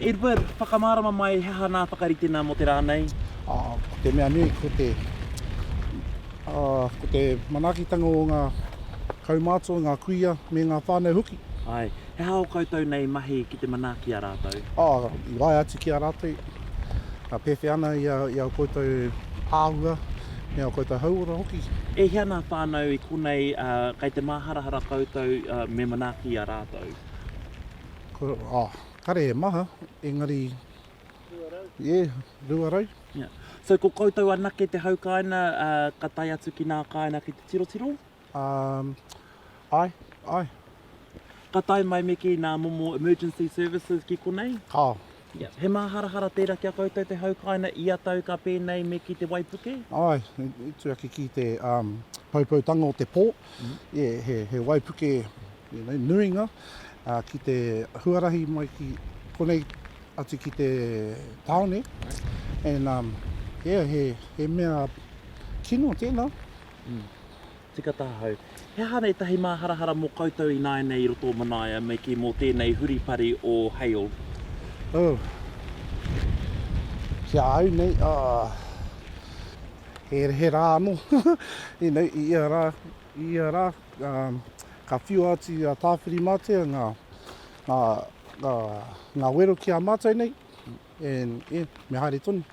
Edward, whakamārama mai he aha nā whakaritenga mō te rā nei? Ā, ko te mea nui ko te, ā, ko te manaakitanga o ngā kaumātua, ngā kuia me ngā whānau hoki. Āe. He aha ō koutou nei mahi ki te manaaki i a rātou? Ā, i waea atu ki a rātou, ka pēwhea ana i a, i a koutou āhua me a koutou hauora hoki. E hia nā whānau i konei, ā, kei te māharahara koutou, ā, me manaaki i a rātou? Ko, ā, Kare he maha, engari, yeah, 200. Yeah. So ko koutou anake te hau kāina, uh, ka tae atu ki nā kāina ki te tirotiro? Um, ai, ai. Ka tae mai me ki nā momo emergency services ki konei? Kao. Yeah. He māharahara tērā ki a koutou te hau kāina ia tau ka pēnei me ki te waipuke? Ai, i tu ake ki te um, poupoutanga o te pō, mm -hmm. yeah, he, he waipuke you know, nuinga, ā, ki te huarahi mai ki konei atu ki te tāone. And, um, yeah, he, he mea kino tēnā. Mm. Tika tāhau. He aha ētahi māharahara mō koutou ināianei i roto o Manaia me kī mō tēnei huripari o Hale? Oh. Ki a au nei, oh, he, he rā anō. you know, i ia rā, i ia rā, um, Ka whiua atu a Tāwhirimātea ngā, ngā, ngā, ngā wero ki a mātou nei, and, yeah, me haere tonu.